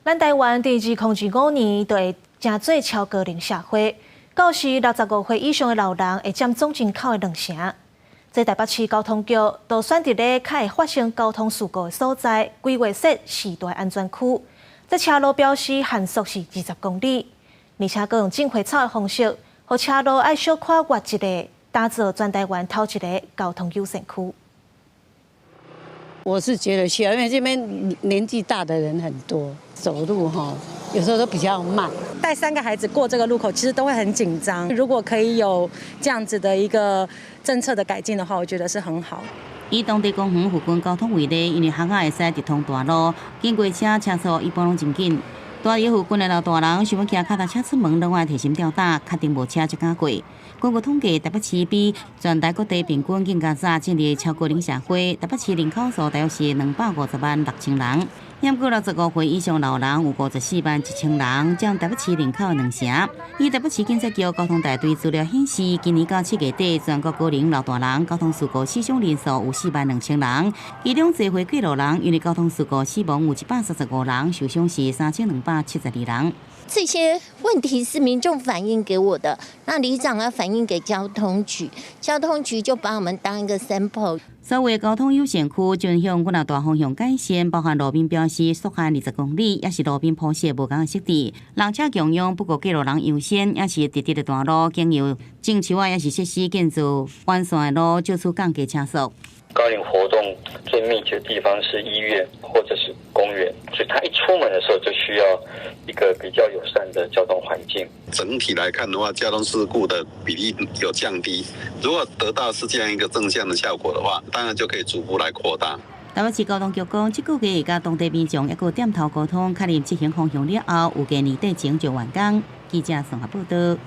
咱台灣佇2025年就會成做超高齡社會，到時65歲以上的老人會佔總人口的兩成。這台北市交通局就選佇咧較會發生交通事故的所在，規劃設四大安全區。這車路標示限速是20公里，而且閣用種花草的方式，予車路愛小可越一下，打造全台灣頭一个交通友善區。我是覺得需要，因為這邊年紀大的人很多，走路哈有時候都比較慢。帶三個孩子過這個路口，其實都會很緊張。如果可以有這樣子的一個政策的改進的話，我覺得是很好。以當地公園附近交通為例，因為巷仔會使直通大路，經過車車速一般攏真緊。大樓附近的老大人想欲騎跤踏車出門，攏愛提心吊膽，確定無車才敢過。根據統計，台北市比全台各地平均更加早進入超高齡社會。台北市人口數大約是250萬6千人，毋過65歲以上老人有54萬1千人，佔台北市人口的兩成。以台北市警察局交通大隊資料顯示，今年到7月底，全國高齡老大人交通事故死傷人數有4萬2千人，其中坐貨過路人因為交通事故死亡有135人，受傷是3272人。這些問題是民眾反映給我的，那里長要反映給交通局，交通局就把我們當一個 sample。所謂交通友善區，將向幾若大方向改善，包含路面標示速限20公里，抑是路面鋪設無仝的設置，人車共用，不過過路人優先，抑是直直的大路，經由種樹仔，抑是設施建造完善的路，借此降低車速。高齡活動最密集的地方是醫院或者是公園，所以他一出門的時候就需要一個比較友善的交通環境。整體來看的話，交通事故的比例有降低。如果得到是這樣一個正向的效果的話，當然就可以逐步來擴大。台北市交通局講，這個月會佮當地民眾抑閣店頭溝通，確認執行方向了後，預計年底前就完工。記者綜合報道。